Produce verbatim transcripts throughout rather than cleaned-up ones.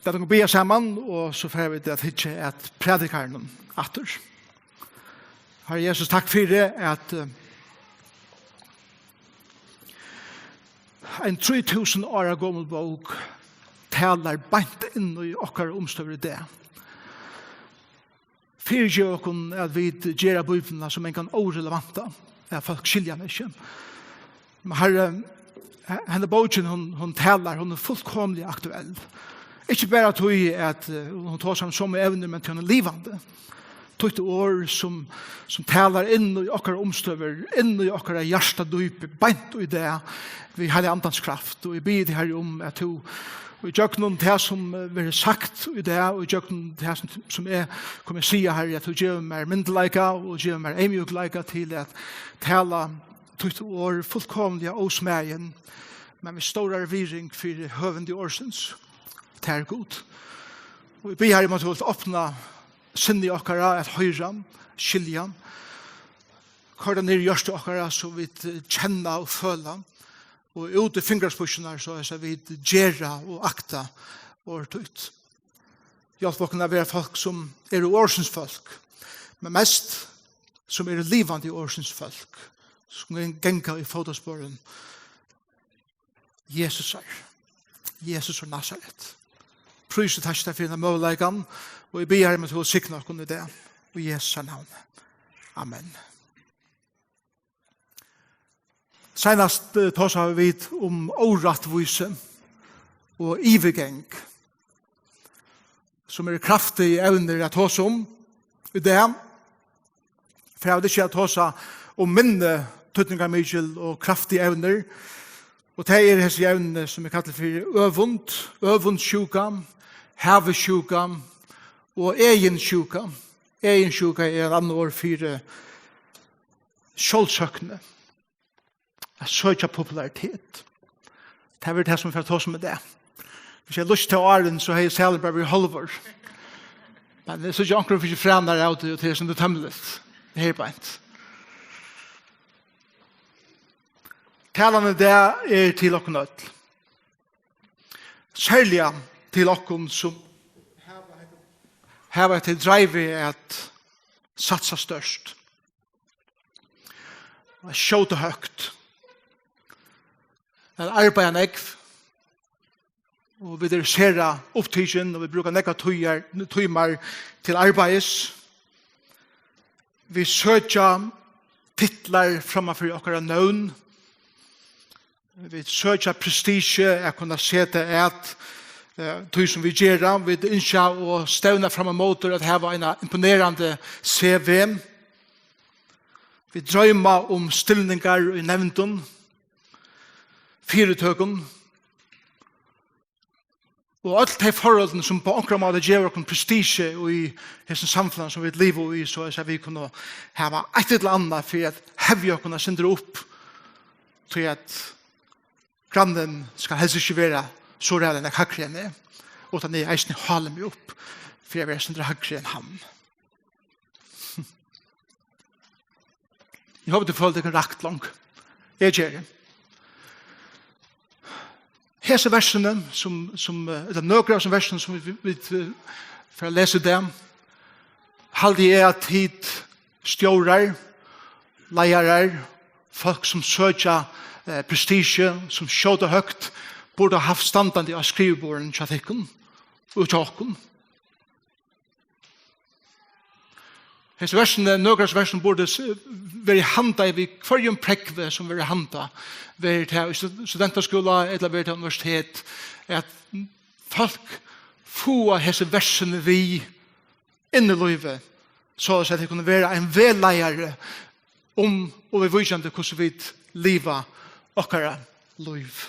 Lat okkum biðja saman, og so fara vit at hyggja at prædikaranum aftur. Harri Jesus, takk fyri at, eh, ein trý túsund ára gomul bók talar beint inn í okkara umstøður í dag. Fyrigev okkum at vit gera Bíbliuna so mangan órelevanta, at fólk skilja hana ikki. Men Harri, he-, henda bókin, hon, hon talar, hon er fullkomiliga aktuell. Ikki bara tí at, eh, hon tosar um somu evnir, men tí hon er livandi. Títt orð sum, sum talar inn í okkara umstøður, inn í okkara hjartadýpi, beint í dag, við Heilaga Andans kraft. Og eg biði teg, Harri, um at tú, og í gjøgnum tað sum, eh, verður sagt í dag, og í gjøgnum tað sum, sum eg komi at siga, Harri, at tú gevur mær myndugleika og gevur mær eymjúkleika til at tala títt orð fullkomiliga ósmæðin, men við stórari virðing fyri høvundi orðsins, tær Gud. Og eg biði, Harri, um at tú vilt opna sinni okkara at hoyra, skilja, koyra niður í hjørtu okkara, so vit, eh, kenna og føla, og út í fingraspískurnar, so at vit gera og akta orð títt. Hjálp okkum at vera fólk sum eru orðsins fólk, men mest sum eru livandi orðsins fólk, sum ganga í fótasporum Jesusar, Jesus úr Nasaret. Prís og takk fyri henda møguleikan, og eg biði, Harri, um at tú signar okkum í dag, í Jesu navni. Amen. Seinast, eh, tosaðu vit um órættvísi og yvirgang, sum eru kraftig evnir at tosa um í dag. Fara vit ikki at tosa um minni týdningarmikil og kraftig evnir, og tað eru hesi evnini, sum eg kalli fyri øvund, øvundssjúka, havisjúka og eginsjúka. Eginsjúka er eitt annað orð fyri sjálvsøkni, at søkja popularitet. Tað er tað, sum vit fara at tosa um í dag. Hvis eg lurtaði áðrenn, so hevði salin bara verið hálvur. Men eg síggi, onkur fekk frænar av tí, og tað er sum tað tømmerligt. Tað er beint. Talan í dag er til okkum øll. Serliga til okkum, sum hava, hava til dreivið at satsa stórt, at skjóta høgt, at arbeiða nógv, og vit eru sera upptikin, og vit brúka nógvar tíðar, tímar til arbeiðis. Vit søkja titlar framman fyri okkara nøvn. Vit søkja prestisju at kunna seta at, eh, tí sum vit gera. Vit ynskja og stevna fram ímóti at hava eina imponerandi C V. Vit droyma um stillingar í nevndum, fyritøkum, og øll tey forholdini, sum á onkran máta geva okkum prestisju í hesum samfelagnum, sum vit liva í, so at vit kunnu hava eitt ella annað fyri at hevja okkum eitt sindur upp, tí at grannin skal helst ikki vera so ræðuliga nógv hægri enn eg, uttan eg eisini háli meg upp fyri at vera eitt sindur hægri enn hann. Eg hopi, tit føla tykkum rakt longu. Eg geri. Hesi versini, sum, sum, eh, ella nøkur av hesum versunum, sum vit, vit, eh, fara at lesa í dag, haldi eg at tit stjórar, leiðarar, fólk sum søkja, eh, prestisju, sum skjóta høgt, burdu havt standandi á skriviborðinum hjá tykkum og hjá okkum. Hesi versini, nøkur av hesum versunum burdu s-, verið handað við hvørjum prógvi, sum verður handað, verður tað í stud-, studentaskúla ella verður tað universitet, at fólk fáa hesi versini við inn í lívið, so at tey kunnu vera ein vegleiðari um og viðvíkjandi, hvussu vit liva okkara lív.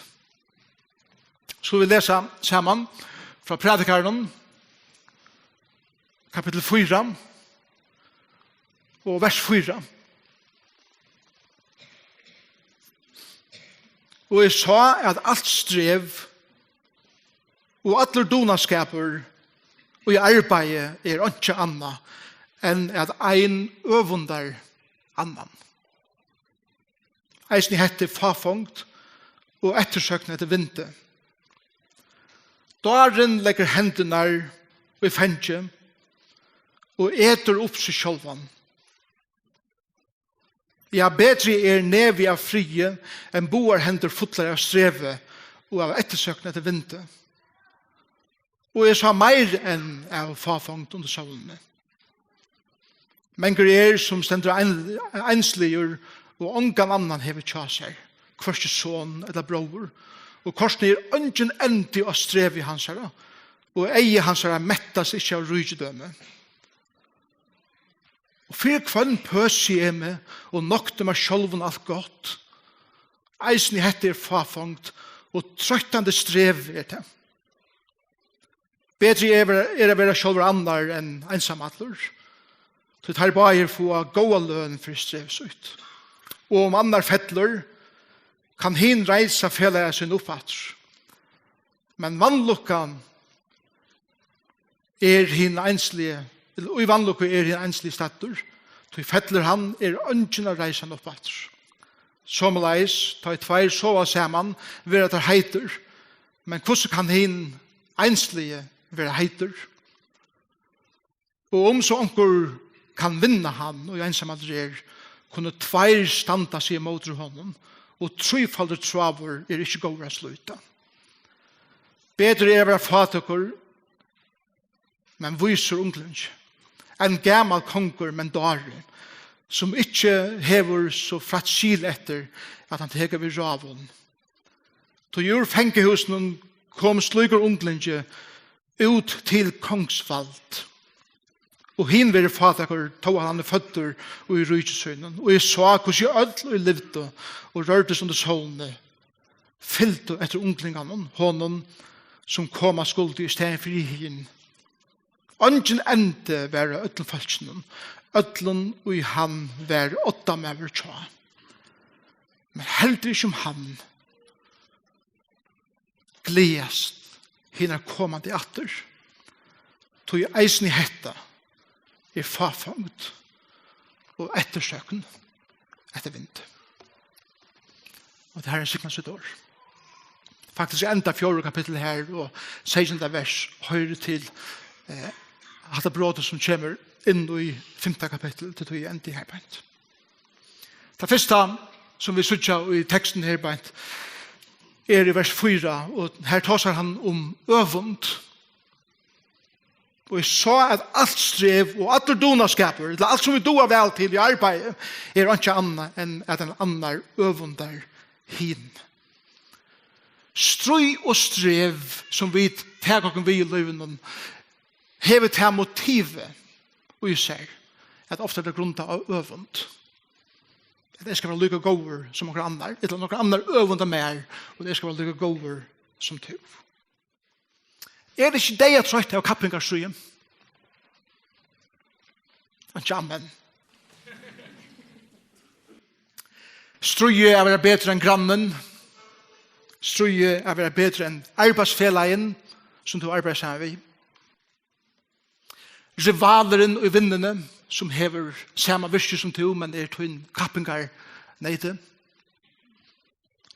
Skulu vit lesa saman frá Prædikaranum, kapittul fýra og vers fýra. Og eg sá, at alt strev og allur dugnaskapur í arbeiði er einki annað enn at ein øvundar annan. Eisini hetta er fáfongd og eftirsøgn eftir vindi. Dárin leggur hendurnar í fangið og etur upp seg sjálvan. Ja, betri er nevi av friði enn báðar hendur fullar av strevi og av eftirsøkn eftir vindi. Og eg sá meir enn av fáfongd undir sólini. Mangur er, sum stendur ein, einsligur og ongan annan hevur hjá sær, hvørki son ella bróður, og kortini er eingin endi á strevi hansara, og eygu hansara mettast ikki av ríkidømi. Og fyri hvønn pøsi eg meg og nokti mær sjálvum alt gott. Eisini hetta er fáfongd og troyttandi strev er tað. Betri er, er at vera sjálvur annar enn einsamallur, tí teir báðir fáa góða løn fyri strev sítt. Og um annar fellur, kann hin reisa felaga sín upp aftur. Men vanlukkan er hin einsligi, ella í vanlukku er hin einsligi staddur, tí fellur hann, er eingin at reisa hann upp aftur. Somuleiðis, tá ið tveir sova saman, verða teir heitir, men hvussu kann hin einsligi vera heitur? Og um so onkur kann vinna hann, ið einsamallur er, kunnu tveir standa seg ímóti honum, og trífaldur tráður er ikki góður at slíta. Betri er at vera fátækur, men vísur unglingi, enn gamal kongur, men dári, sum ikki hevur so frægt skil eftir, at hann tekur við ráðum. Tí úr fangahúsinum kom slíkur unglingi út til kongsvald, og hin verður fátækur, tó at hann er føddur í ríki sínum. Og eg sá, hvussu øll, ið livdu og rørdust undir sólini, fylgdu eftir unglinganum, honum, sum koma skuldi í staðin fyri hin. Eingin endi var á øllum fólkinum, øllum, ið hann var oddamaður hjá. Men heldur ikki um hann gleðast hinar komandi ættir, tí eisini hetta er fáfongd og eftirsøkn eftir vindi. Og tað er ein signa sítt orð. Faktiskt endar fjórða kapittul her, og seytjanda vers hoyrir til, eh, hatta brotið sum kemur inn í fimta kapittul, til tí eg endi her beint. Tað fyrsta, sum vit síggja í tekstinum her beint, er í vers fýra, og her tosar hann um øvund. Og eg sá, at alt strev og allur dugnaskapur, ella alt, sum vit duga væl til í arbeiði, er einki annað enn at ein annar øvundar hin. Stríð og strev, sum vit taka okkum við í lívinum, hevur tað motivið í sær, at ofta er tað grundað á øvund. At eg skal vera líka góður sum onkur annar, ella onkur annar øvundar mær, og eg skal vera líka góður sum tú. Er tað ikki deyðatroytt av kappingarstríði? Einki amen. Stríðið at vera betri enn grannin. Stríðið at vera betri enn arbeiðsfelagin, sum tú arbeiðir saman við. Rivalurin í vinnuni, sum hevur sama virki sum tú, men er tín kappingarneyti.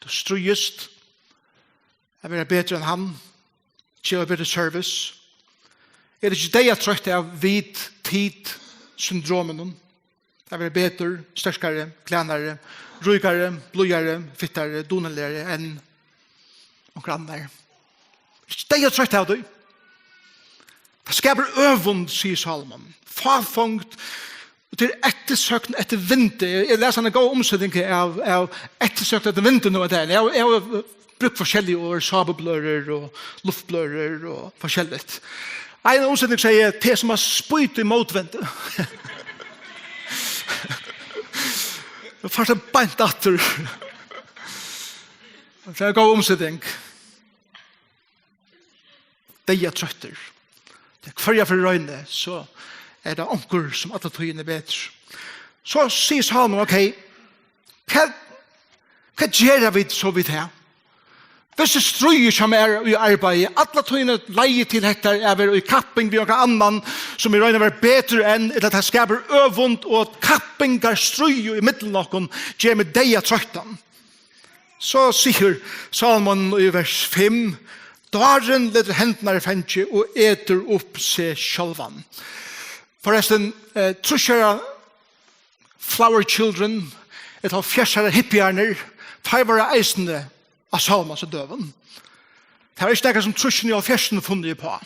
Tú stríðist at vera betri enn hann, geva betri service. Er ikki deyðatroytt av vit, tit, syndrominum? At vera betur, sterkari, klænari, ríkari, blíðari, fittari, dugnaligari enn onkur annar. Deyðatroytt av tí. Tað skapar øvund, sigur Sálomon. Fáfongd, og til eftirsøkn eftir vindi. Eg, eg las eina góða umseting av, av eftirsøkn eftir vindi nú ein dag. Eg, eg havi brúkt forskellig orð, sápubløðrur og luftbløðrur og forskelligt. Ein umseting sigur, tað er sum at spýta í mótvindi. Tú fært tað beint aftur. Tað er ein góð umseting. Deyðatroyttur. Tað er hvørja ferð eg royni, so er tað onkur, sum alla tíðina er betri. So sigur Sálomon, ok, hvat, hvat gera vit so við tað? Hvussu stríðið hjá mær í arbeiði, alla tíðina leiðir til hetta at vera í kapping við onkran annan, sum eg royni at vera betri enn, ella tað skapar øvund og kappingarstríð í millum okkum, ger meg deyðatroyttan. So sigur Sálomon í vers fimm, Dárin letur hendurnar í fangið og etur upp seg sjálvan. Forrestin, eh, trýssara Flower Children, ella hálvfjerðsara hippiarnir, teir vóru eisini á Sálomons døgum. Tað var ikki nakað, sum trýssini og hálvfjerðsini funnu upp á.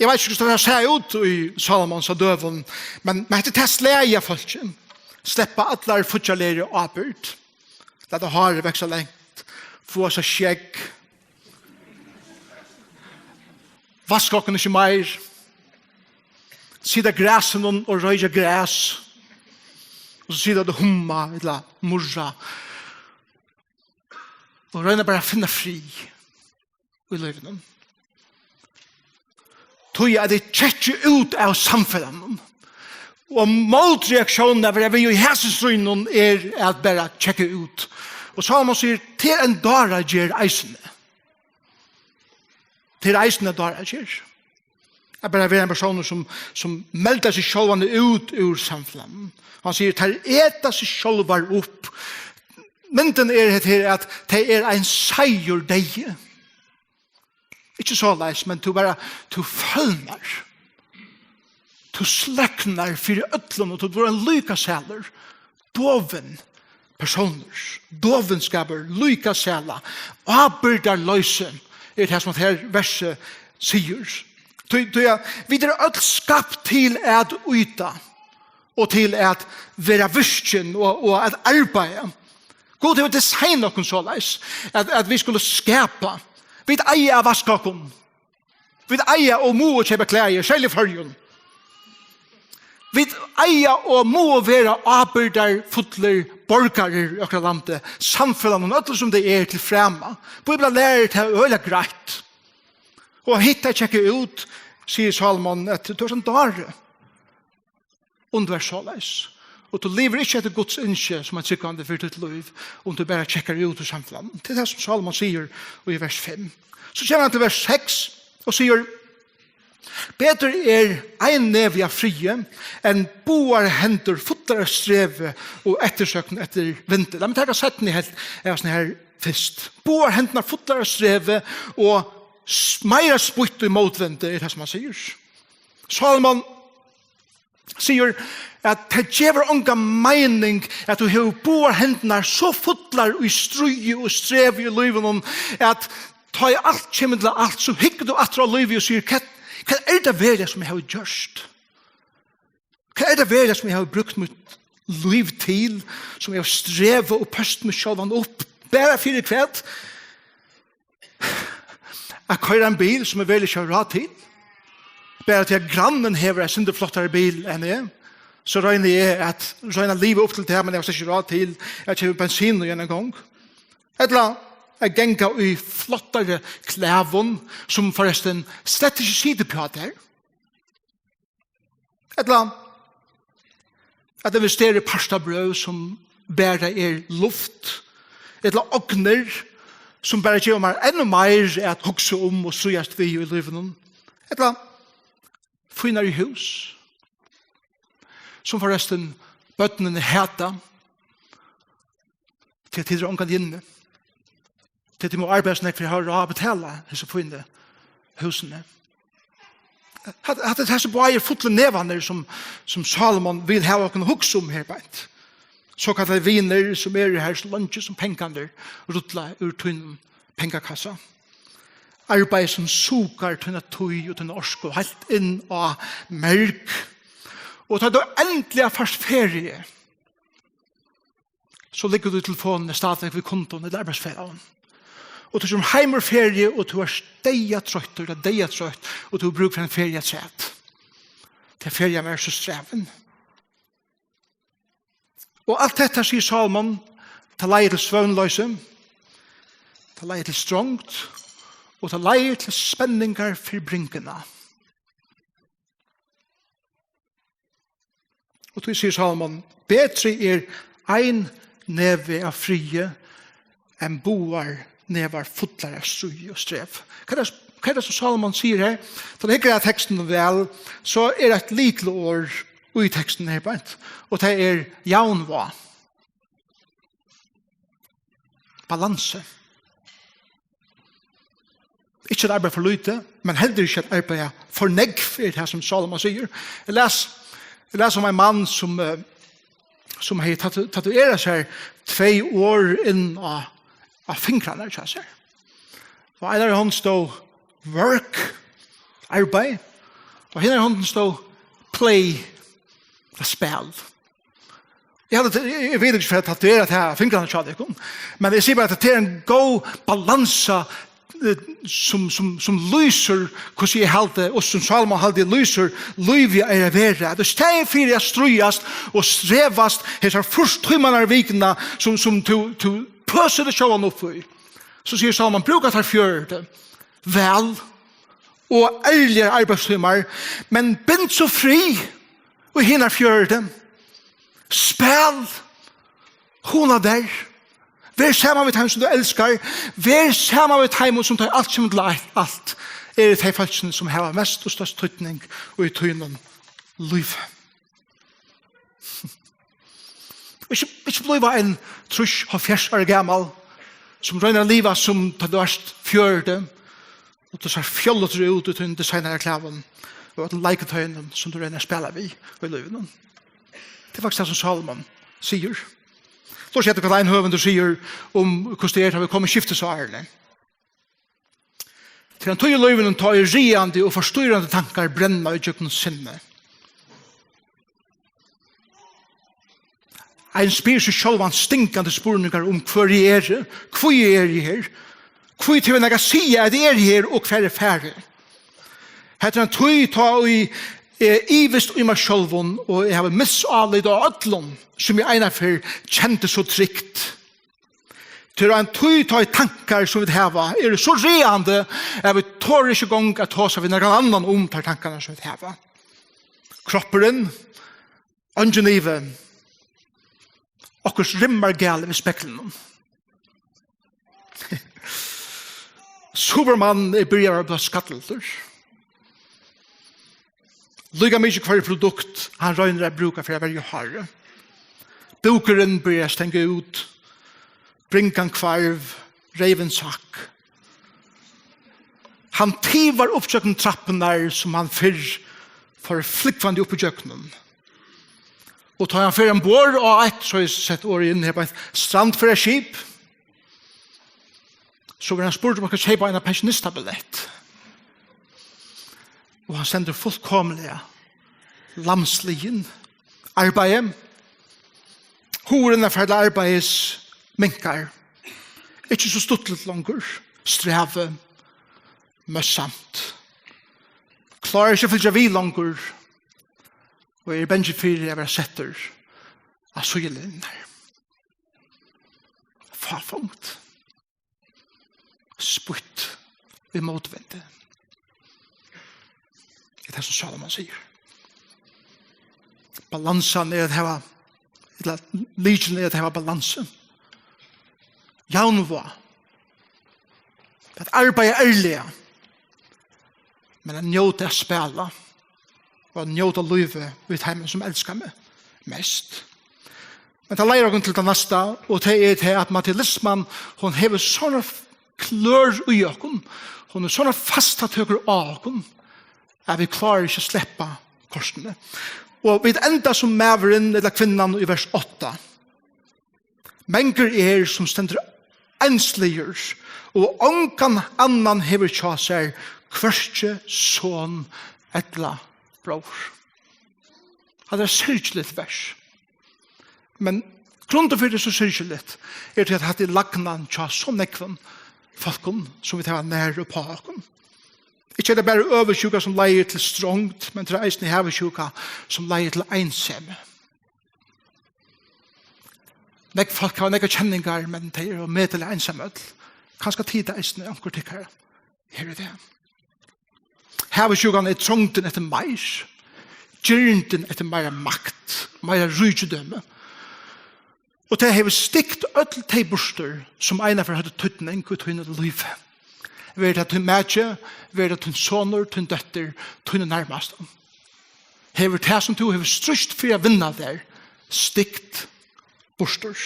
Eg veit ikki, hvussu tað sá út í Sálomons døgum, men, men hetta er tað slagið av fólki. Sleppa allari fíggjarligari ábyrgd. Lata hárið vaksa langt. Fáa sær skegg. Vaska okkum ikki meir. Sita í grasinum og roykja gras. Og so sita og humma, ella murra. Og royna bara at finna frið í lívinum. Tí at eg tjekki út av samfelagnum. Og mótreaktiónin av at vera við í hesum stríðnum er at bara tjekka út. Og Sálomon sigur, tað er ein dáragerð eisini. Tað er eisini ein dáragerð. At bara vera ein persónur, sum, sum meldar seg sjálvan út úr samfelagnum. Hann sigur, teir eta seg sjálvar upp. Myndin er hetta her, at tað er ein seigur deyði. Ikki soleiðis, men tú bara, tú følnar. Tú sløknar fyri øllum, og tú verður ein líkasælur, dovin persónur, dovinskapur, líkasæla, ábyrgdarloysi er tað, sum at her versið sigur. Tí, tí at vit eru øll skapt til at yta og til at vera virkin og, og at arbeiða. Gud hevur designað okkum soleiðis, at, at vit skulu skapa. Vit eiga at vaska okkum. Vit eiga og mugu keypa klæðir, serliga í Føroyum. Vit eiga og mugu vera ábyrgdarfullir borgarar í okkara landi, samfelagnum, øllum sum tað er til frama. Bíblian lærir tað øgiliga greitt. Og hitt at tjekka út, sigur Sálomon, at tú ert ein dári. Um tú ert soleiðis. Og tú livir ikki eftir Guds ynski sum ein trúgvandi fyri títt lív, um tú bara tjekkar út úr samfelagnum. Tað er tað, sum Sálomon sigur í vers fimm. So kemur hann til vers seks og sigur, betur er ein nevi av friði enn báðar hendur fullar av strevi og eftirsókn eftir vindi. Lat meg taka seinni helvt av hesum her fyrst. Báðar hendurnar fullar av strevi og s-, meira spýtt í mótvindi, er tað, sum hann sigur. Sálomon sigur, at tað gevur onga meining, at tú hevur báðar hendurnar so fullar í stríði og strevi í lívinum, at tá ið alt kemur til alt, so hyggur tú aftur á lívið og sigur, hvat, hvat er tað veruliga, sum eg havi gjørt? Hvat er tað veruliga, sum eg havi brúkt mítt lív til, sum eg havi strevað og pøst meg sjálvan upp, bara fyri hvat? At koyra ein bil, sum eg veruliga ikki havi ráð til. Bara tí at grannin hevur ein sindur flottari bil enn eg, so royni eg at royna at liva upp til tað, men eg havi slett ikki ráð til at keypa bensin í ein gong. Ella at ganga í flottari klæðum, sum forrestin slett ikki sita uppá tær. Ella at investera í partabrøv, sum bara er luft, ella ognir, sum bara geva mær enn meir at hugsa um og stríðast við í lívinum, ella fínari hús, sum forrestin børnini hata, tí at tit eru ongantíð inni. Tí at tit mugu arbeiða so nógv fyri at hava ráð at betala hesi fínu húsini. Hatta, hatta eru hesir báðir fullu nevarnir, sum, sum Sálomon vil hava okkum at hugsa um her beint. Sokallaðir vinir, sum eru her so leingi sum pengarnir rulla úr tínum pengakassa. Arbeiði, sum sukar tína tíð og tína orku heilt inn á merg. Og tá tú endiliga fært feriu, so liggur tú í telefonini stadigvæk við kundum ella arbeiðsfelagum. Og tú kemur heim úr feriu, og tú ert deyðatroyttur, ella deyðatroytt, og tú hevur brúk fyri eini feriu afturat. Tí ferian var so strævin. Og alt hetta, sigur Sálomon, tað leiðir til svøvnloysi, tað leiðir til strongd, og tað leiðir til spenningar fyri bringuna. Og tí sigur Sálomon, betri er ein nevi av friði enn báðar nevar fullar av stríði og strevum. Hvat er, hvat er tað, sum Sálomon sigur her? Tá tú hyggur at tekstinum væl, so er eitt lykilorð í tekstinum her beint, og tað er javnvág. Balansi. Ikki at arbeiða for lítið, men heldur ikki at arbeiða for nógv, er tað, sum Sálomon sigur. Eg las, eg las um ein mann, sum, eh, sum hevði tatu-, tatuerað sær tvey orð inn á, á fingrarnar hjá sær. Og einari hond stóð work, arbeiði, og hinari hondini stóð play, tað spæl. Eg haldi, eg, eg veit ikki, hvat tað er, at tað er fingrarnar hjá tykkum, men eg sigi bara, at tað er ein góð balansa, eh, sum, sum, sum lýsir, hvussu eg haldi, og sum Sálomon haldi lýsir lívið er at vera. At í staðin fyri at stríðast og strevast hesar fýrs tímarnar vikuna, sum, sum tú, tú pøsir teg sjálvan upp í, so sigur Sálomon, brúka tær fjøruti væl og ærligar arbeiðstímar, men bind so frið í hinar fjøruti. Spæl, hugna tær, ver saman við teimum, sum tú elskar, ver saman við teimum, sum tá alt kemur til alt, alt eru tey fólkini, sum hava mest og størst týdning í tínum lívi. Ikki, ikki blíva ein trýss, hálvfjerðs ára gamal, sum roynir at liva sum tá tú ert fjøruti, og tú sært fjollutur út í tínum designeraða klæðum og øllum leiketøyunum, sum tú roynir at spæla við í lívinum. Tað er faktiskt tað, sum Sálomon sigur. Tú sært, hvat ein høvundur sigur um, hvussu tað er, tá vit koma í skiftisárini. Til ein tíð í lívinum, tá ið ræðandi og forstýrandi tankar brenna ígjøgnum sinnið. Ein spyr seg sjálvan stingandi spurningar um, hvør eg eri, hví eg eri her, hví tað hevur nakað at siga, at eg eri her, og hvar eg fari. Hetta er ein tíð, tá ið eg ivist í mær sjálvum, og eg havi mist álit á øllum, sum eg einaferð kendi so trygt. Tað er ein tíð, tá ið tankar, sum vit hava, eru so ræðandi, at vit tora ikki í gongd at tosa við nakran annan um tær tankarnar, sum vit hava. Kroppurin, eingin ivi, okkurt rimmar galið við speglinum. Superman er byrjaður at blíva skadligur. Líka mikið hvørji produkt hann roynir at brúka fyri at verja hárið. Búkurin byrjar at stanga út. Bringan hvarv, reyvin sakk. Hann tivar upp gjøgnum trappurnar, sum hann fyrr fór flúgvandi upp ígjøgnum. Og tá hann fer umborð á eitt, so er sett orðið inn her, beint strandferðaskip, so verður hann spurdur, um hann skal keypa eina pensjonistabillett. Og hann stendur fullkomiliga lamsligin. Arbeiði. Hugurin at fara til arbeiðis minkar. Ikki so stuttligt longur. Strævið. Møðsamt. Klárar ikki at fylgja við longur. Og eg eri bangin fyri at verða settur á síðulinjurnar. Fáfongd. Spýtt í mótvindi. Er tað, sum Sálomon sigur. Balansan er at hava, ella lykilin er at hava balansu. Javnvág. At arbeiða ærliga. Men at njóta at spæla. Og at njóta lívið við teimum, sum elska meg mest. Men tað leiðir okkum til tað næsta, og tað er tað, at materialisman, hon hevur sovorðnar klør í okkum, hon er sovorðnar fastatøkur á okkum, at vit klára ikki at sleppa kortini. Og vit enda sum maðurin ella kvinnan í vers átta. Mangur er, sum stendur einsligur, og ongan annan hevur hjá sær, hvørki son ella bróður. Hatta er eitt syrgiligt vers. Men grundin fyri, tað er so syrgiligt, er tí at hatta er lagnan hjá so nógvum fólkum, sum vit hava nær uppá okkum. Ikki er tað bara øvundsjúka, sum leiðir til strongd, men tað er eisini havisjúka, sum leiðir til einsemi. Nógv fólk hava nógvar kenningar, men tey eru ómetaliga einsam øll. Kanska tit eisini, onkur tykkara, her í dag. Havisjúkan er trongdin eftir meir, girndin eftir meira makt, meira ríkidømi. Og tað hevur stygt øll tey burtur, sum einaferð høvdu týdning í tínum lívi. Verið tað tín maki, verið tað tín sonur, tín dóttir, tíni nærmastu. Hevur tað, sum tú hevur strítt fyri at vinna tær, stygt burtur.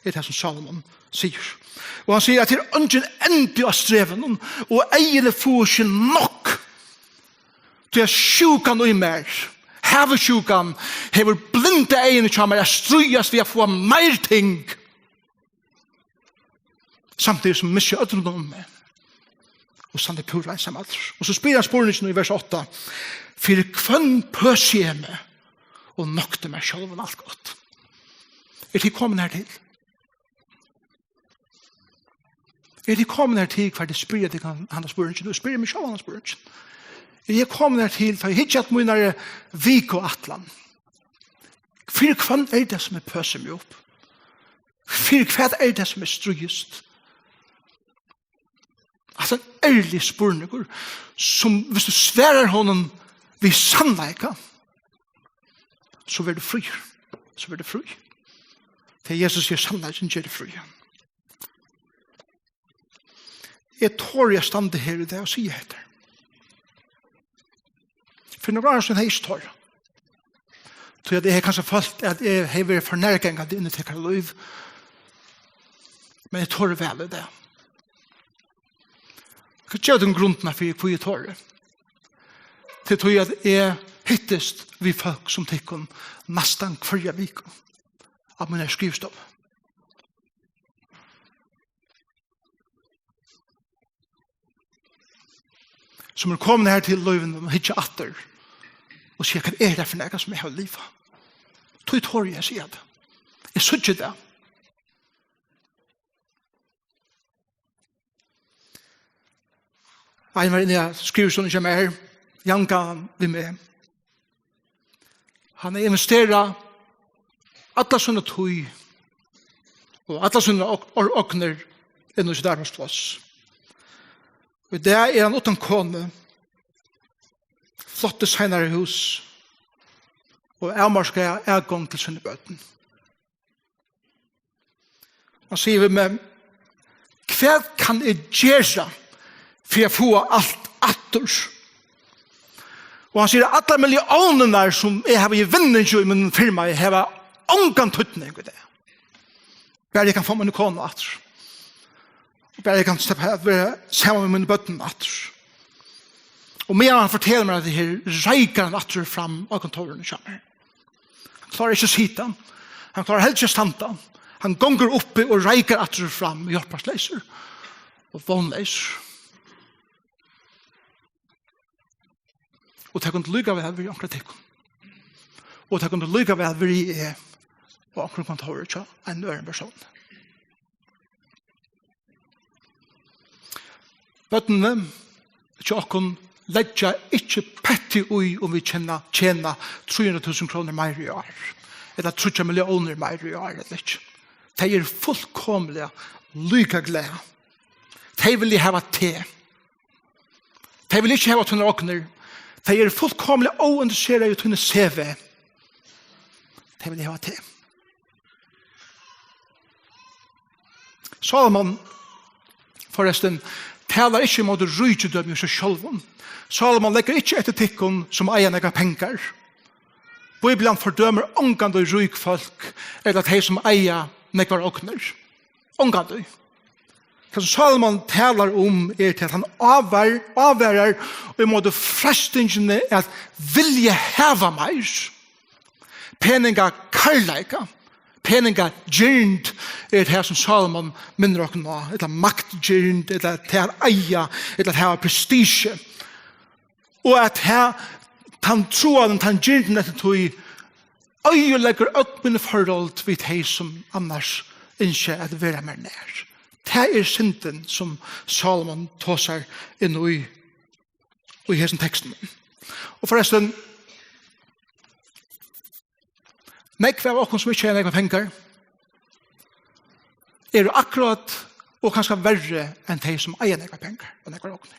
er tað, sum Salomon sigur. Og hann sigur, at tað er eingin endi á strevunum, og eyguni fáa ikki nokk. Tí at sjúkan í mær, havisjúkan, hevur blindað eyguni hjá mær at stríðast við at fáa meir ting, samtidig sum eg missi øll rundan um meg og standi púra einsamallur. Og so spyr hann spurningin í vers átta: Fyri hvønn pøsi eg meg og nokti mær sjálvan alt gott? Eru tit komin hertil? Eru tit komin hertil, hvar tit spyrja tykkum handa spurningin, og spyrja meg sjálvan handa spurningin? Eri eg komin hertil, tá eg hyggi at mínari vikuætlan, fyri hvønn er tað, sum eg pøsi meg upp? Fyri hvat er tað, sum eg stríðist? Altso, ein ærligur spurningur, sum, viss tú svarar honum við sannleika, so verður tú fríur. So verður tú fríur. Tí Jesus er sannleikin, ger teg frían. Eg tori at standa her í dag og siga hetta. Fyri nøkrum árum síðan hevði eg ikki torað. Tí at eg hevði kanska følt, at eg hevði verið for nærgangandi inn í tykkara lív. Men eg tori væl í dag. Eg skal geva tykkum grundina fyri, hví eg tori. Tí, tí at eg hittist við fólk sum tykkum næstan hvørja viku á mínari skrivstovu. Sum eru komin her til lívið og hyggja aftur og siga: Hvat er tað fyri nakað, sum eg havi livað? Tí tori eg at siga tað. Eg síggi tað. Ein var inni á skrivstovuni hjá mær, javngamal við meg. Hann hevði investerað alla sína tíð og alla sínar og-, og-, ognir inn í sítt arbeiðspláss. Og í dag er hann uttan konu, flott designarhús og avmarkaða atgongd til síni børn. Hann sigur við meg: Hvat kann eg gera fyri at fáa alt aftur? Og hann sigur, at allar milliónirnar, sum eg havi í vinningi í mínum firma, hava ongan týdning í dag. Bara eg kann fáa mína konu aftur. Og bara eg kann sleppa at vera saman við mínum børnum aftur. Og meðan hann fortelur mær hetta her, reikar hann aftur og fram á kontórinum hjá mær. Hann klárar ikki at sita. Hann klárar helst ikki at standa. Hann gongur uppi og reikar aftur og fram, hjálparleysur og vónleysur. Og tað kundi líka væl verið onkra av tykkum. Og tað kundi líka væl verið eg á onkrum kontóri hjá einum øðrum persóni. Børnini hjá okkum leggja ikki petti í, um vit tjena, tjena trý hundrað túsund krónur meira í ár, ella tríggjar milliónir meira í ár, ella ikki. Tey eru fullkomiliga líka glað. Tey vilja hava teg. Tey vilja ikki hava tínar ognir. Tey eru fullkomiliga óinteresserað í tíni C V. Tey vilja hava teg. Sálomon, forrestin, talar ikki ímóti ríkidømi í sær sjálvum. Sálomon leggur ikki eftir tykkum, sum eiga nógvar pengar. Bíblian fordømir ongantíð rík fólk ella tey, sum eiga nógvar ognir. Ongantíð. Tað, sum Sálomon talar um, er til, at hann ávær-, ávarar ímóti freistingini at vilja hava meir. Peningakærleika, peningagirnd er tað, sum Sálomon minnir okkum á, ella maktgirnd, ella tað at eiga, ella at hava prestisju. Og at ha-, tann tráan, tann girndin eftir tí, oyðileggur øll míni forhold við tey, sum annars ynskja at vera mær nær. Tað er syndin, sum Sálomon tosar inn í, í hesum tekstinum. Og forrestin, nógv av okkum, sum ikki eiga nógvar pengar, eru akkurát og kanska verri enn tey, sum eiga nógvar pengar og nógvar ognir.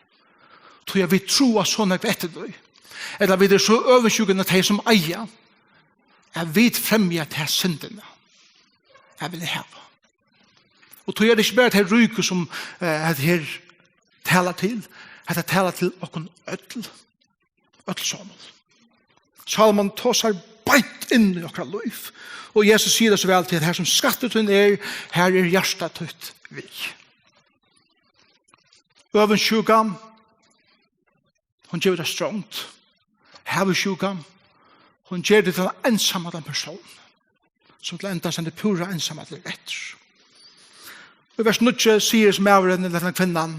Tí at vit tráa so nógv eftir tí, ella vit eru so øvundsjúk inn á tey, sum eiga, at vit fremja ta syndina at vilja hava. Og tí er tað ikki bara tey ríku, sum, eh, hetta her talar til. Hetta talar til okkum øll. Øll somul. Sálomon tosar beint inn í okkara lív. Og Jesus sigur tað so væl, til at har sum skattur tín er, har er hjarta títt við. Øvundsjúka, hon gevur tær strongd. Havisjúka, hon ger teg til ein einsamallan persón, sum til enda stendur púra einsamallur eftir. Í vers níggju sigur maðurin, ella hendan kvinnan,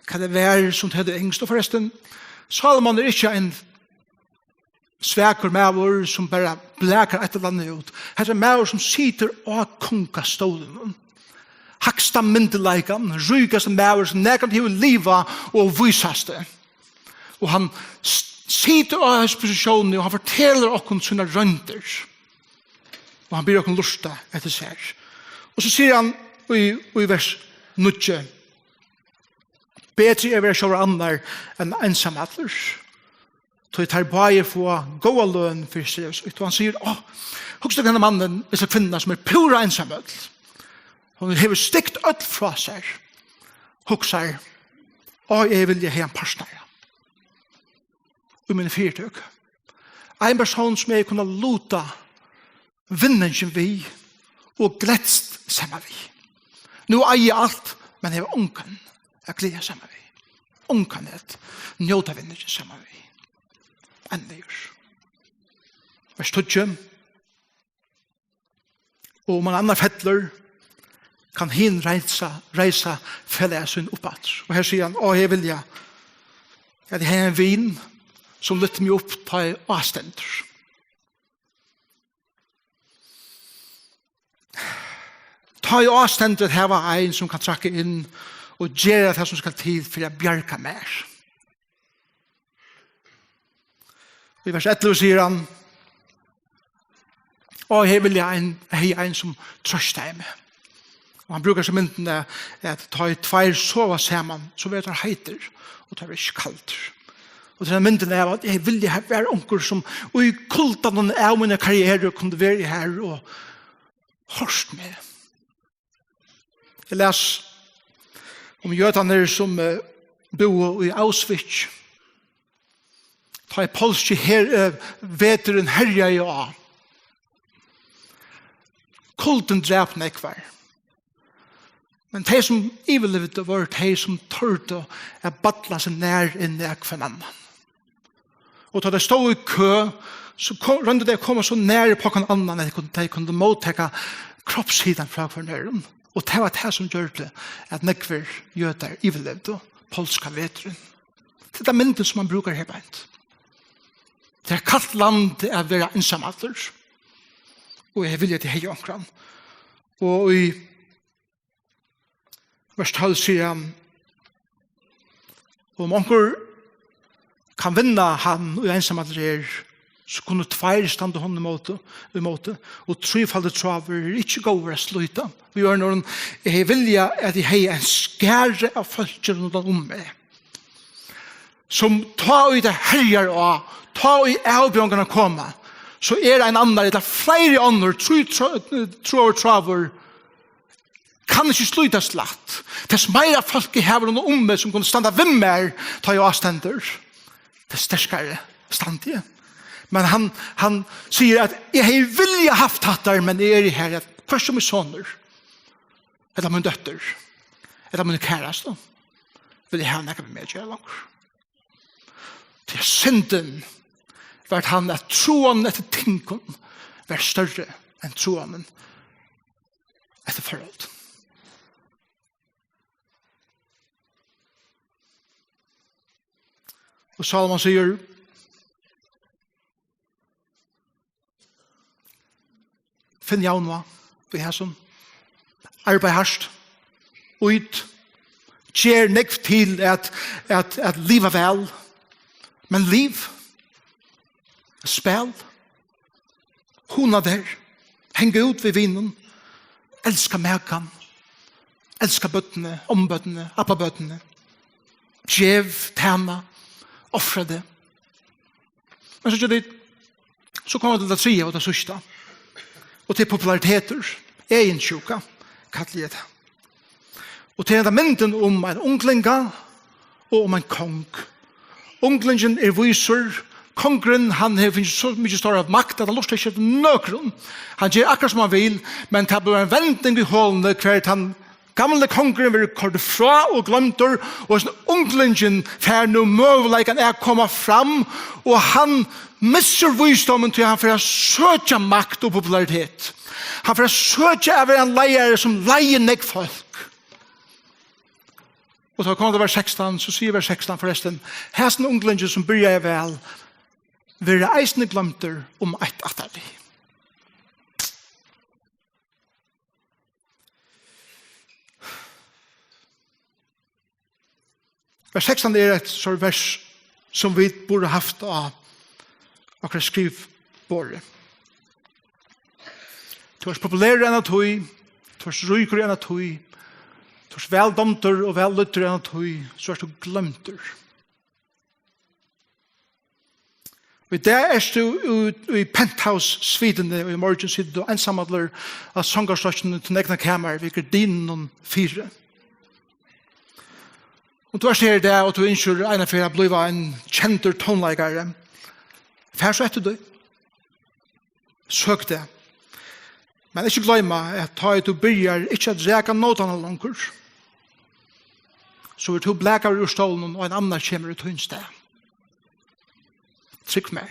hvat tað var, sum tey høvdu ynskt. Og forrestin, Sálomon er ikki ein svakur maður, sum bara blakar eitt ella annað út. Hetta er ein maður, sum situr á kongastólinum. Hægsta myndugleikan, ríkasti maður, sum nakrantíð hevur livað og vísasti. Og hann s-, situr á hesi positiónini, og hann fortelur okkum sínar royndir. Og hann biður okkum lurta eftir sær. Og so sigur hann í, í vers níggju: Betri er at vera sjálvur annar enn einsamallur. Tí teir báðir fáa góða løn fyri seg. Og hann sigur, á, hugsa tær henda mannin, hesa kvinnuna, sum er púra einsamøll. Hon hevur stygt øll frá sær. Hugsar, á, eg vilja hava ein partnara í míni fyritøku. Ein persón, sum eg kunnu luta vinningin við og gleðst saman við. Nú eigi eg alt, men eg havi ongan at gleða saman við. Ongan at njóta vinningin saman við. Endiligur. Vers tíggju. Og um ein annar fellur, kann hin reisa, reisa felagið sín upp aftur. Og her sigur hann, á, eg vilja, at eg hevði ein vin, sum lyfti meg upp, tá eg ástendur. Tá eg ástendur, at hava ein, sum kann trakka inn og gera tað, sum skal til fyri at bjarga mær. Í vers ellivu sigur hann, á, eg vilja ein, hevði ein, sum trøstaði meg. Og hann brúkar so myndina, at tá ið tveir sova saman, so verða teir heitir, og teir verða ikki kaldir. Og tað er myndin av, at eg vilja, har var onkur, sum í kuldanum av míni karrieru kundi verið har og hoyrt meg. Eg las um jødarnar, sum, eh, búðu í Auschwitz. Tá ið polski her, eh, veturin herjaði á. Kuldin drap nógvar. Men tey, sum yvirlivdu, vóru tey, sum tordu at balla seg nær inn í hvønn annan. Og tá tey stóðu í kø, so ko-, royndu tey at koma so nær upp á hvønn annan, at tey kundu, tey kundu móttaka kroppshitan frá hvørjum øðrum. Og tað var tað, sum gjørdi, at nógvir jødar yvirlivdu polska veturin. Tað er tann myndin, sum man brúkar her beint. Tað er kalt land at vera einsamallur. Og eg vilja, at eg hevði onkran. Og í vers tólv sigur hann, um onkur kann vinna hann, ið einsamallur er, so kunnu tveir standa honum ímóti, ímóti, og trífaldur tráður er ikki góður at slíta. Við øðrum orðum, eg hevði viljað, at eg hevði ein skara av fólki rundan um meg, sum tá ið tað herjar á, tá ið avbjóðingarnar koma, so er ein annar, ella fleiri onnur, trý trá-, tráður, tráður, kann ikki slítast lætt. Tess meira fólk eg havi rundan um meg, sum kunnu standa við mær, tá eg ástendur, tess sterkari standi eg. Men hann, hann sigur, at eg hevði viljað havt hatta, men eg eri her, at hvørki mín sonur, ella mín dóttir, ella mín kærasta, vilja hava nakað við meg at gera longur. Tí syndin var tann, at tráan eftir tingum var størri enn tráan eftir forhold. Og Sálomon sigur, finn javnvág í hesum. Arbeið hart. Ít. Ger nógv til at, at, at liva væl. Men liv. Spæl. Hugna tær. Hanga út við vinum. Elska makan. Elska børnini, ommubørnini, abbabørnini. Gev, tæna, ofra teg. Men so ger tað, so koma vit til tað triðja og tað síðsta. Og tað er popularitetur, eginsjúka, kalli eg tað. Og tað er henda myndin um ein unglinga og um ein kong. Unglingin er vísur, Kongurin, hann hevur fingið so mikið stóra makt, at hann lurtar ikki eftir nøkrum. Hann ger akkurát sum hann vil, men tað blívur ein vending í holuni, har tann gamli kongurin verður koyrdur frá og gloymdur, og hesin unglingin fær nú møguleikan at koma fram, og hann missir vísdómin, tí hann fer at søkja makt og popularitet. Hann fer at søkja at vera ein leiðari, sum leiðir nógv fólk. Og tá kemur til vers sekstan, so sigur vers sekstan forrestin: "Hasin unglingin, sum byrjaði væl, verður eisini gloymdur um eitt ættarlið." Vers sekstan er eitt sort vers, sum vit burdu havt á okkara skriviborði. Tú ert populerur eina tíð, tú ert ríkur eina tíð, tú ert væl dámdur og væl lýddur eina tíð, so ert tú gloymdur. Og í dag ert tú í, í penthouse-suituni, og í morgin situr tú einsamallur á songarstokkinum í tín egna kamar við gardinunum fyri. Og tú ert her í dag, og tú ynskir eina ferð at blíva ein kendur tónleikari. Far so eftir tí. Søk tað. Men ikki gloyma, at tá ið tú byrjar ikki at raka nótarnar longur, so verður tú blakaður úr stólinum, og ein annar kemur í tín stað. Trúgv mær.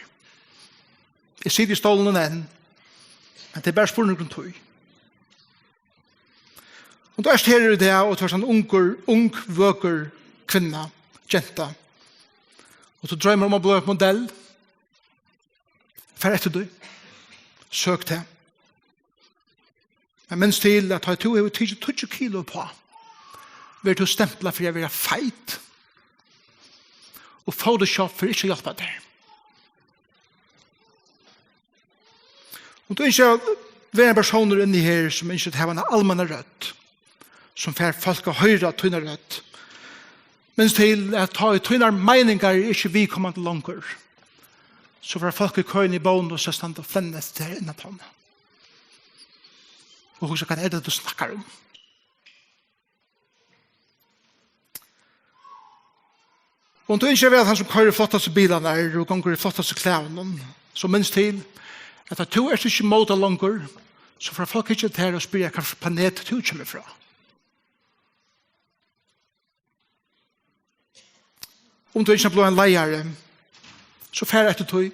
Eg siti í stólinum enn, men tað er bara spurningur um tíð. Og tú ert her í dag, og tú ert ein ungur, ung, vøkur kvinna, genta, og tú droymir um at blíva modell. Far eftir tí. Søk tað. Men minst til, at tá tú hevur tikið tíggju kilo uppá, verður tú stemplað fyri at vera feit. Og Photoshop fer ikki at hjálpa tær. Og tú ynskir at vera ein persónur inni her, sum ynskir at hava eina almenna rødd, sum fær fólk at hoyra tína rødd. Minst til, at tá ið tínar meiningar eru ikki viðkomandi longur, so fara fólk í køini í Bónus at standa og flenna eftir tær inn á tann. Og hugsa: "Hvat er tað, tú snakkar um?" Og um tú ynskir at vera tann, sum koyrir flottastu bilarnar og gongur í flottastu klæðunum, so minst til, at tá tú ert ikki móta longur, so fara fólk at hyggja at tær og spyrja, hvat fyri planet tú kemur frá. Um tú ynskir at blíva ein leiðari, so far eftir tí.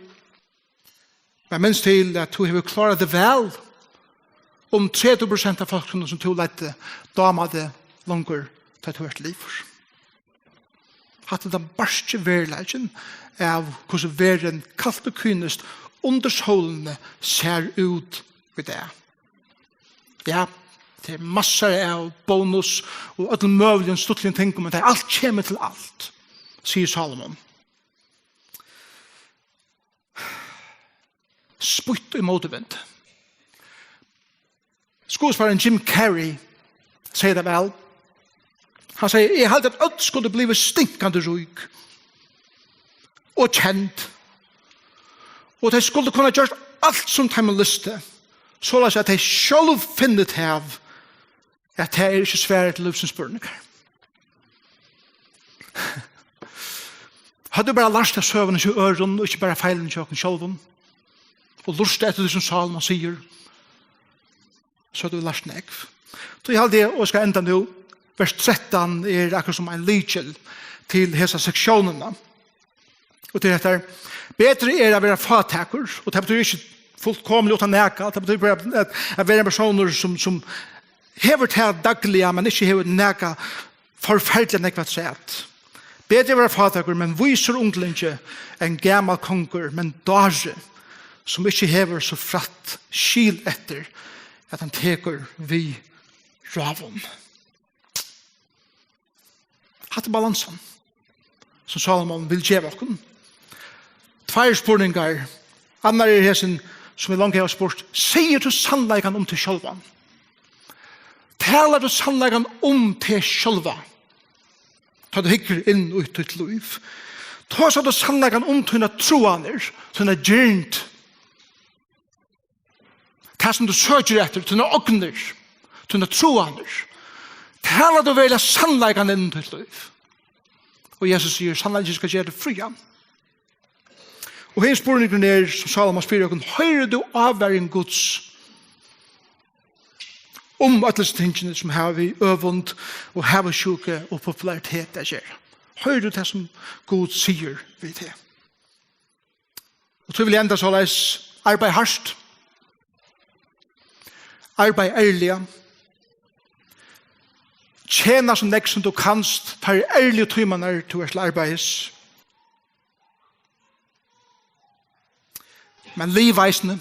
Men minst til, at tú hevur klárað teg væl, um tretivu prosent av fólkunum, sum tú leiddi, dámar teg longur, tá tú ert liðugur. Hatta er tann barski veruleikin av, hvussu verðin kalt og kyniskt undir sólini sær út í dag. Ja, tað er massar av Bónus og øllum møguligum stuttligum tingum, men tað er alt kemur til alt, sigur Salomon. Spýtt í mótvind. Skuespælarin Jim Carrey segði tað væl. Hann segði: "Eg haldi, at øll skuldu blivið stinkandi rík og kend, og tey skuldu kunna gjørt alt, sum teimum lysti, soleiðis at tey sjálv finnu tað, at tað er ikki svarið til lívsins spurningar." Høvdu bara lært av søguni hjá øðrum, og ikki bara feilin hjá okkum sjálvum, og lurta eftir tí, sum Salomon sigur, so høvdu vit lært nógv. Tí haldi eg, og skal enda nú, vers trettan er akkurát sum ein lykil til hesa seksjónina. Og til hetta: "Betri er at vera fátækur", og tað betýðir ikki fullkomiliga uttan nakað, tað betýðir bara at, at vera ein persónur, sum, sum hevur tað dagliga, men ikki hevur nakað forferdiliga nógv afturat. "Betri er at vera fátækur, men vísur unglingi, enn gamal kongur, men dári, sum ikki hevur so frægt skil eftir, at hann tekur við ráðum." Hatta er balansan, sum Salomon vil geva okkum. Tveir spurningar. Annar er hesin, sum eg longu havi spurt: Sigur tú sannleikan um teg sjálvan? Talar tú sannleikan um teg sjálva, tá tú hyggur inn í títt lív? Tosar tú sannleikan um tínar trúanir, tína girnd? Tað, sum tú søkir eftir, tínar ognir, tínar trúanir, talar tú veruliga sannleikan inn í títt lív? Og Jesus sigur: "Sannleikin skal gera teg frían." Og hin spurningurin er, sum Sálomon spyr okkum: Hoyrir tú ávaring Guds um øll hesi tingini, sum hava við øvund og havisjúku og popularitet at gera? Hoyrir tú tað, sum Gud sigur við teg? Og tí vil eg enda soleiðis: Arbeið hart. Arbeið ærliga. Tjena so nógv, sum tú kanst, teir ærligu tímarnar, tú ert til arbeiðis. Men liv eisini.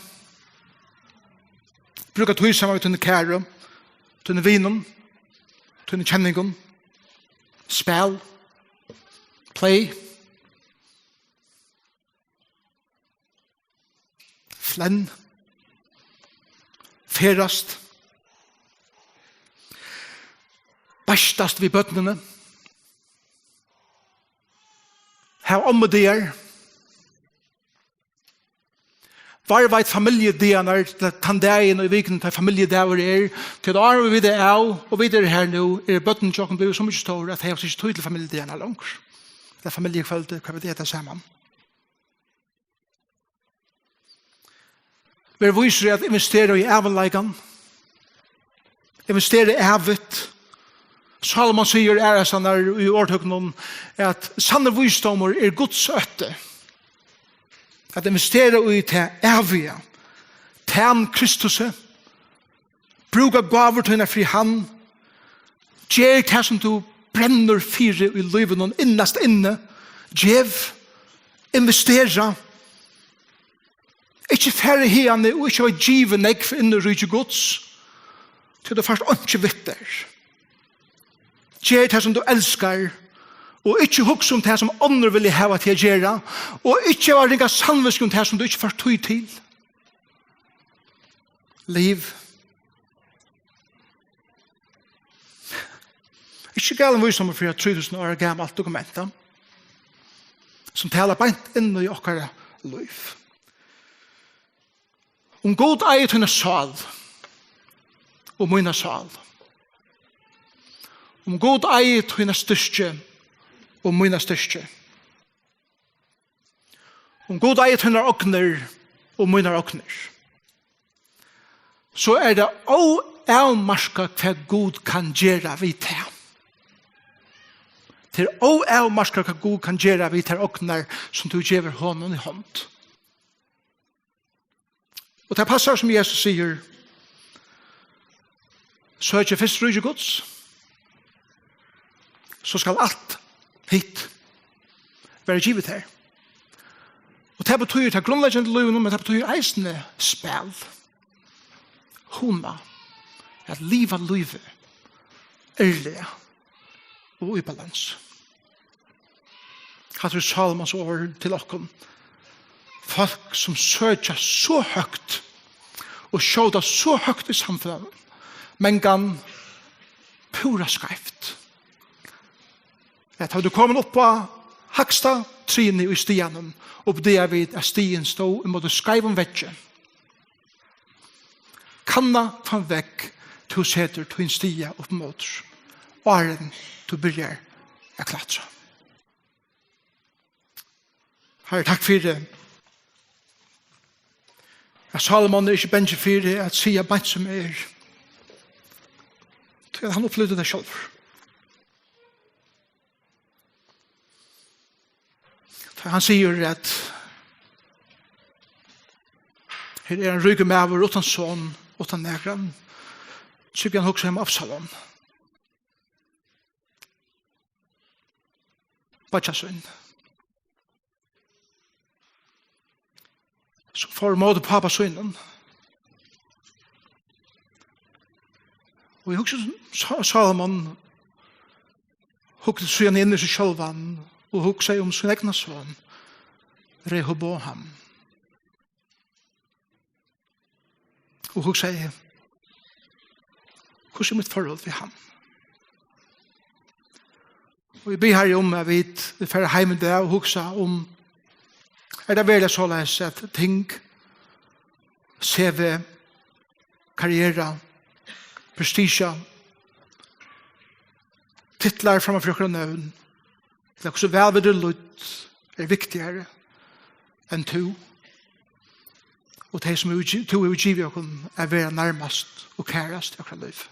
Brúka tíð saman við tíni kæru, tínum vinum, tínum kenningum. Spæl. Play. Flennið. Ferðast. Beistast við børnini. Havið ommudagar. Varðveit familjudagarnar, tann dagin í vikuni, tá familjudagur er, tí at áðrenn vit vita av, og vit eru her nú, eru børnini hjá okkum blivin so mikið stór, at tey hava ikki tíð til familjudagarnar longur. Ella familjukvøldið, hvat veit eg, tað saman. Ver vísur í at investera í ævinleikan. Investera ævigt. Sálomon sigur aðrastaðni í orðtøkunum, at sannur vísdómur er Guds ótti. At investera í tað æviga. Tæn Kristusi. Brúka gávur tínar fyri hann. Ger tað, sum tú brennur fyri í lívinum, innast inni. Gev, investera. Ikki fara hiðani og ikki hava givið nógv inn í ríki Guds, tí tú fært einki við tær. Ger tað, sum tú elskar, og ikki hugsa um tað, sum onnur vilja hava teg at gera, og ikki hava ringa samvitsku um tað, sum tú ikki fært tíð til. Liv. Ikki galin vísdómur fyri eitt trý túsund ára gamalt dokument, sum talar beint inn í okkara lív. Um Gud eigur tína sál og mína sál. Um Gud eigur tína styrki og mína styrki. Um Gud eigur tínar ognir og mínar ognir, so er tað óavmarkað, hvat Gud kann gera við tað. Tað er óavmarkað, hvat Gud kann gera við tær ognir, sum tú gevur honum í hond. Og tað passar, sum Jesus sigur: Søkið fyrst ríki Guds, so skal alt hitt verða givið tær. Og tað betýðir tað grundleggjandi í lívinum, men tað betýðir eisini spæl, hugna, at liva lívið ærliga og í balansu. Hatta eru Sálomons orð til okkum. Fólk, sum søkja so høgt og skjóta so høgt í samfelagnum, men ganga púra skeivt. At tá tú ert komin upp á hægsta trinið í stiganum, uppdaga vit, at stigin stóð ímóti skeivum veggi. Kanna hvønn vegg tú setur tín stiga upp móti, áðrenn tú byrjar at klatra. Harri, takk fyri, at Sálomon er ikki bangin fyri at siga beint sum er, tí at hann upplivdi tað sjálvur. Tá hann sigur, at her er ein ríkur maður uttan son, uttan nakran, so byrjar hann at hugsa um Absalom, beiggja sín, sum fór ímóti pápa sínum. Og eg hugsi, Sá-, Sálomon hugdi síðan inn í seg sjálvan og hugsaði um sín egna son, Rehoboam. Og hugsaði: Hvussu er mítt forhold við hann? Og eg biði, Harri, um, at vit, vit fara heim í dag og hugsa um, er tað veruliga soleiðis, at ting, C V, karriera, prestisja, titlar framman fyri okkara nøvn, ella hvussu væl vit eru lídd, er viktigari enn tú, og tey, sum hevur gi-, tú hevur givið okkum at vera nærmast og kærast í okkara lív.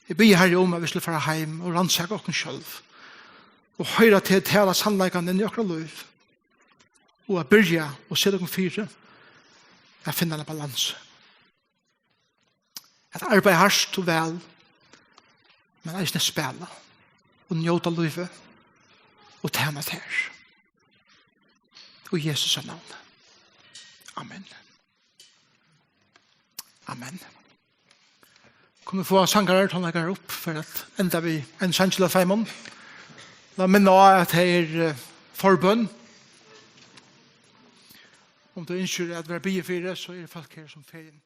Eg biði, Harri, um, at vit skulu fara heim og rannsaka okkum sjálv, og hoyra teg tala sannleikan inn í okkara lív, og at byrja og seta okkum fyri at finna eina balansu. At arbeiða hart og væl, men eisini at spæla og njóta lívið og tæna tær. Í Jesu navni. Amen. Amen. Kunnu vit fáa sangarar, tónleikarar upp fyri at enda við ein sang ella tveimum? Lat minna á, at tað er, eh, forbøn. Um tú ynskir at vera biðið fyri, so eru fólk her sum fer inn.